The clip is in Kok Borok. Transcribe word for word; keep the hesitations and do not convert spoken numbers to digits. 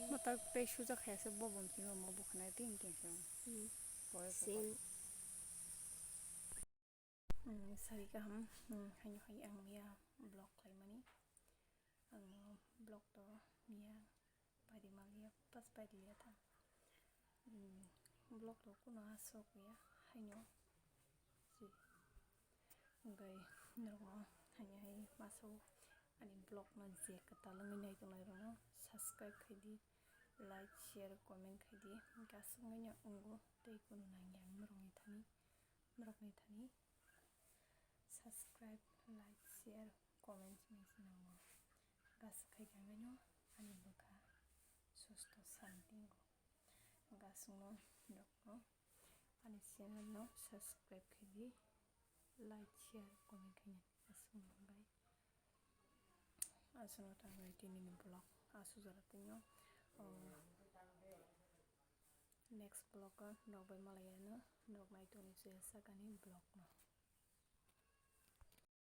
Matak tei suja khaya se bo bom thingo mo bukhanai tei tei se. Hmm. Pore pore. Same. Hmm, sari kaham, hmm, haino hai ang miya vlog khlaimani. Ang vlog to miya paidi maliya, pas paidi liya ta. Hmm, vlog to kuno asok ya, haino. Si. Hingke norokno haino hai maso ani vlog no je kwtal wngwi nai tongnai rokno subscribe khaidi, like, share, comment khaidi. Hingke aswk wngwi no wngo tei kunu nangya norokni thani, norokni thani subscribe, like, share, comment wngwi se nango. Hingke aswk khai khe wngwi no ani bwkha susto santi wngo. Hingke aswkno norokno ani channel no subscribe khaidi, like, share, comment khaidi. Aswkno hwnbai. Aswkno tangwi tinini vlog aswk jora tino. O, next vlog o norok bai malai ano, norok nai tongni se sakani vlog no.